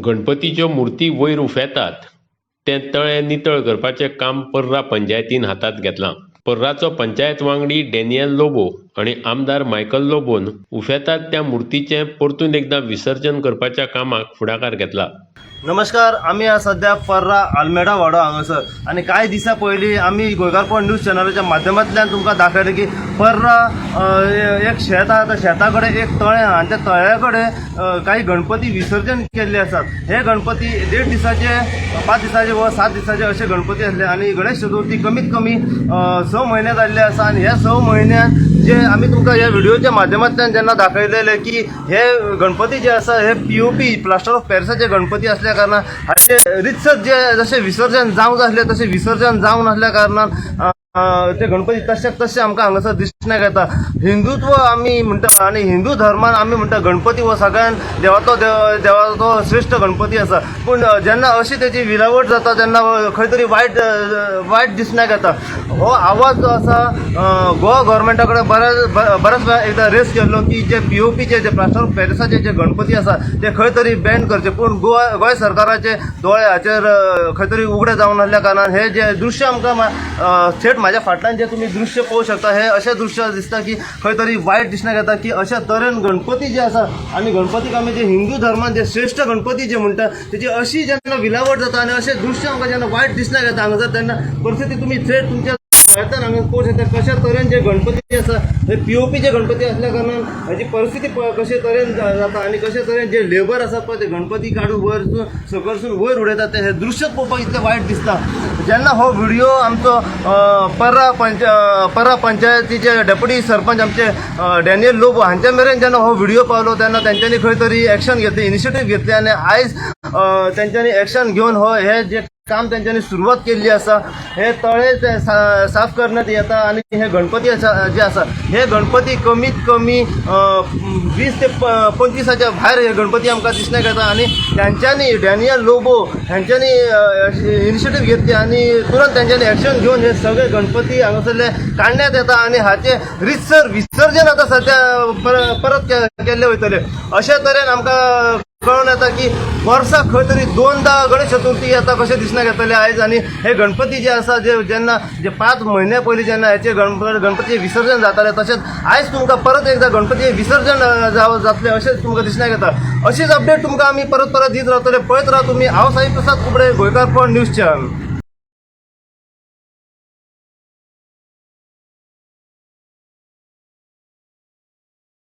गणपतीच्यो मुर्ती वयर उफेतात तें तळें नितळ करपाचें काम पर्रा पंचायतीन हातांत घेतलां. पर्राचो पंचायत वांगडी डॅनियल लोबो आनी आमदार मायकल लोबोन उफेतात त्या मुर्तीचें परतून एकदां विसर्जन करपाच्या कामाक फुडाकार घेतला. नमस्कार, आमी आज सध्या पर्रा आल्मेडा वाडो हांगासर आनी कांय दिसां पयलीं आमी गोंयकारपण न्यूज चॅनलाच्या माध्यमांतल्यान तुमकां दाखयलें की पर्रा एक शेत आहा, त्या शेता कडेन एक तळें आहा आनी त्या तळ्या कडेन काही गणपती विसर्जन केल्ले आसात. हे गणपती 1.5 दिसाचे, 5 दिसाचे व 7 दिसाचे असे गणपती आसले आनी गणेश चतुर्थी कमीत कमी 6 म्हयने जाल्ले आसा. आनी ह्या 6 म्हयन्यान जे आमी तुमकां ह्या व्हिडिओच्या माध्यमांतल्यान जेन्ना दाखयलेले की हे गणपती जे आसा हे पीओपी, प्लास्टर ऑफ पॅरिसाचे गणपती असल्या कारणान हाचे रितसर जे जशें विसर्जन जावंक जाय आसलें तशें विसर्जन जावंक नासल्या कारणान ते गणपती तशें तशें आमकां हांगासर दिसण्याक येता. हिंदुत्व आमी म्हणटा आनी हिंदू धर्मान आमी म्हणटा गणपती हो सगळ्यान देवाचो देवाचो श्रेश्ठ गणपती आसा, पूण जेन्ना अशी तेची विलावट जाता तेन्ना खंय तरी वायट वायट दिसण्याक येता. हो आवाज जो आसा गोवा गव्हर्मेंटा कडेन बऱ्याच वेळा एकदां रेस केल्लो की जे पीओपीचे, जे प्लास्टर ऑफ पॅरिसाचे जे गणपती आसा ते खंय तरी बॅन करचे, पूण गोवा गोंय सरकाराचे दोळे हाचेर खंय तरी उगडे जावन नासल्या कारणान हे जे दृश्य आमकां थेट म्हाज्या फाटल्यान जे तुमी दृश्य पळोवंक शकता हे अशें दृश्य दिसता की खंय तरी वायट दिसण्याक येता की अशा तरेन गणपती जे आसा आनी गणपतीक आमी जे हिंदू धर्मान जे श्रेश्ठ गणपती जे म्हणटा तेची अशी जेन्ना विलावट जाता आनी अशें दृश्य आमकां जेन्ना वायट दिसण्याक येता हांगासर तेन्ना परिस्थिती तुमी थेट तुमच्या दोळ्यांतल्यान हांगा पळोवंक शकता कशा तरेन जे गणपती आसा हे पीओपीचे गणपती असल्या कारणान हाजी परिस्थिती कशे तरेन जाता आनी कशे तरेन जे लेबर आसा पळय ते गणपती काडून वयर सकलसून वयर उडयतात ते हे दृश्य पळोवपाक इतलें वायट दिसता. जेन्ना हो व्हिडिओ आमचो पर्रा पंचायतीचे डेप्युटी सरपंच आमचे डॅनियल लोबो हांच्या मेरेन जेन्ना हो व्हिडिओ पावलो तेन्ना तेंच्यांनी खंय तरी एक्शन घेतली, इनिशिएटीव घेतली आनी आयज तेंच्यांनी एक्शन घेवन हो हे जे काम तेंच्यांनी सुरवात केल्ली आसा हे तळे ते साफ करण्यात येता आनी हे गणपती आसा जे आसा हे गणपती कमीत कमी 20 ते 25 भायर हे गणपती आमकां दिसण्याक येता आनी तेंच्यांनी डॅनियल लोबो हेंच्यांनी इनिशिएटीव घेतली आनी तुरंत तेंच्यांनी एक्शन घेवन हे सगळे गणपती हांगासरले काडण्यात येता आनी हाचे रितसर विसर्जन आतां सद्या परत केल्ले वयतले. अशे तरेन आमकां कळून येता की वर्साक खंय तरी 2दा गणेश चतुर्थी येता कशें दिसण्याक येतलें आयज. आनी हे गणपती जे आसा जे जेन्ना जे 5 म्हयन्या पयलीं जेन्ना हेचे गणपतीचें विसर्जन जातालें तशेंच आयज तुमकां परत एकदां गणपतीचें विसर्जन जातलें अशें तुमकां दिसण्याक येता. अशीच अपडेट तुमकां आमी परत परत दीत रावतले. पळयत राव तुमी. हांव साई प्रसाद कुबडे, गोंयकारपण न्यूज चॅनल.